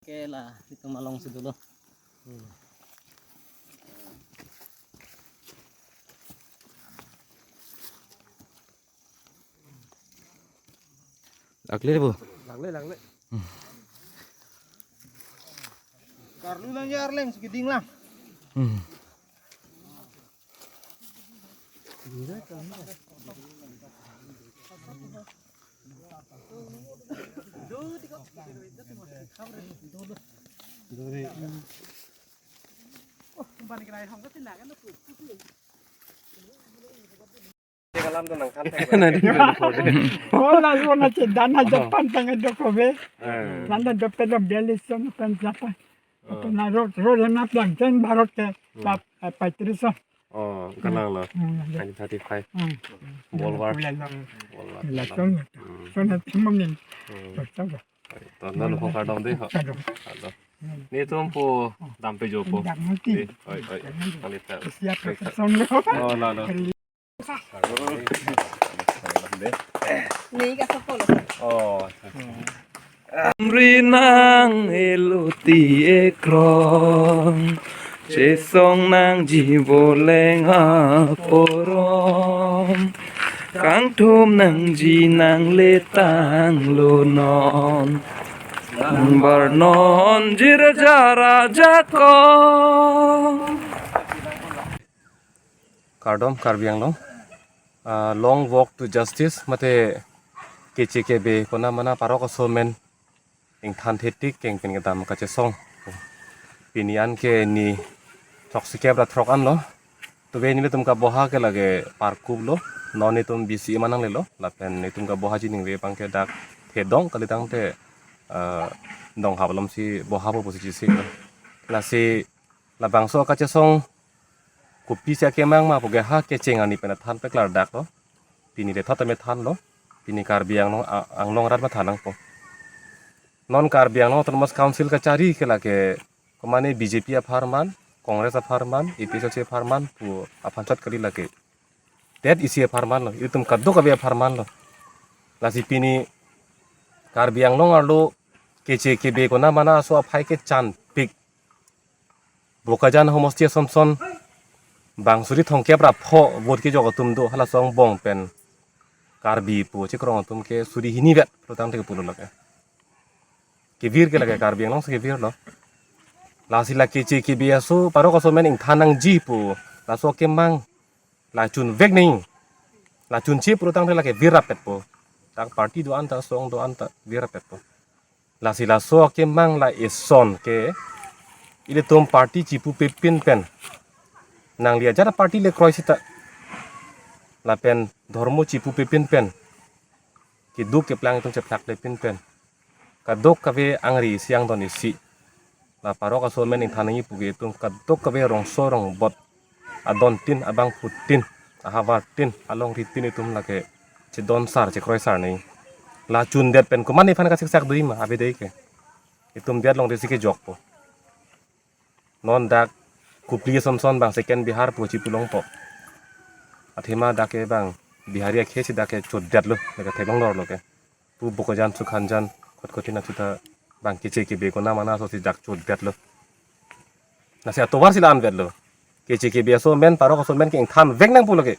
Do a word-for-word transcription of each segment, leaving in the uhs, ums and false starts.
Oke lah, itum alongsi dolo. Aklir bu. Langle, langle. Karlu lang ya, Arleng, si keding lang. Hmm. Hola, hola, che dan ha Japan tang do ko be. Eh. Dan ha Japan do beli son pen Japan. Eh. Pen na road, road na plan ten Bharat ke, Hmm. tap, eh, paitri son. Oh, kalang lo. Hmm, ya. Nineteen thirty-five. Hmm. Bolwar. Bolwar. Bolwar. La son. Hmm. Son na timang ni. Hmm. Son na. Ton na lo kardom dei ho. Kardom. Kardom. Hmm. Netum pu dampe jo pu. Dam mati. Dei, oi, oi. Kali ta. Siap. Baik. Son lo. Oh, la lo. Ni ka sokol. Oh. Ri nang eluti ekrong, chesong nangji voleng aporom, kangthum nangji nangletang lo non, nang bar non jirja raja kong. Kardom Karbi Anglong. Ah, long walk to justice, mate keche kebe konamana parok aso amen ingthan thetik keng pen kedam kachesong. Pini an ke ni throksikep ra throk an lo. Tube nelitum kaboha ke lake parkup lo. Non netum bisi manang lelo. Lapen netum kaboha chiningri abang ke dak thedong kalitangte, ah, donghap alomsi boha po pusi chisi lo. Lasi labangso kachesong kopisi akemang ma pu ke ha kecheng ani pen than peklardaklo. Pini le thot tame thanlo. Pini Karbi Anglong, a-, Anglong arat ma than nangpo. Non Karbi Anglong Autonomous Council kachari ke lake komane B J P apharman, Congress apharman, A P H L C apharman pu aphan chot kali lake. Det isi apharman lo, itum kadokave apharman lo. Lasi pini Karbi Anglong arlo keche kebe konamana aso aphai kechanpik. Bokajan homosti asonson bang suri thomkep ra pho vote kejok atum do, halaso angbong pen Karbi pu chekroi atum ke suri hini vet lo tangte kepulo lake. Kevir ke lake Karbi Anglong si kevir lo. Lasi la keche kebe aso parok aso amen ingthan nangji pu laso akemang la chunvek nangji. La chunche pu tangte lake virapetpo. Tang party do-an ta, song do-an ta virapetpo. Lasi laso akemang la eson ke ilitum party chipupe pin pen, nangli ajat party le kroi sita, lapen dhormo chipupe pin pen, keduk keplang itum chephlakle pin pen, kadokave angri isi angdon isi, la parok aso amen ingthan nangji pu ke itum kadokave rongso rongbot, adontin, abangphutin, ahavartin, alongritin itum lake chedonsar, chekroisar nangji. La chundet pen komat nephan kasiksak dui ma, avedei ke. Itum det longri si kejokpo. Non dak Kopili asonson bang second Bihar pu chipulongpo. Athema dak ke bang Bihari akhei si dak ke chodetlo, dak ke theklong dorlo ke. Pu Bokajan, Sukhajan, Kotkotin achuta bang keche kebe konamana aso si dak chodetlo. Lasi atovar si la-an vetlo. Keche kebe aso amen, parok aso amen ke ingthanvek nangpo lake.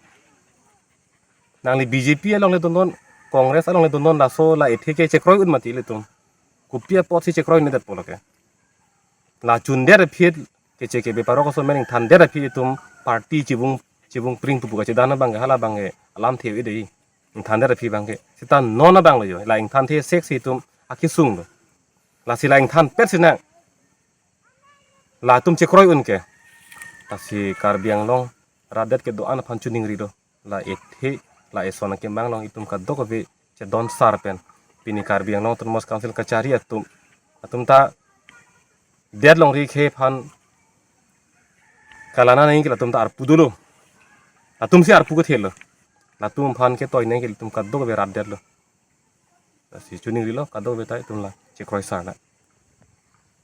Nangli B J P along le dondon, Congress along le dondon, laso la ethe ke chekroi un mati ilitum. Kopi apotsi chekroi-un-edetpo lake. La chundet aphi, keche kebe parok aso amen ingthandet aphi itum party chibung, chibung pring pupu kachedan abang ke, hala abang ke alamthe-o-e dei. Ingthandet aphi abang ke. Seta non abang lo jo. La ingthanthe sek si itum akesung lo. Lasi la ingthanpet sinang. Latum chekroi un ke. Lasi Karbi Anglong rat det kedo-an aphan choningri do. La ethe, la eson akemang along itum kadokave chedonsar pen. Pini Karbi Anglong Autonomous Council kachari atum, atum ta det longri akhei aphan kalana nangji ke latum ta arpu dolo. Latum si arpu kethelo. Latum aphan ketoi nangji ke latum kadokave rat detlo. Lasi choningrilo kadokave ta itum la chekroisar na.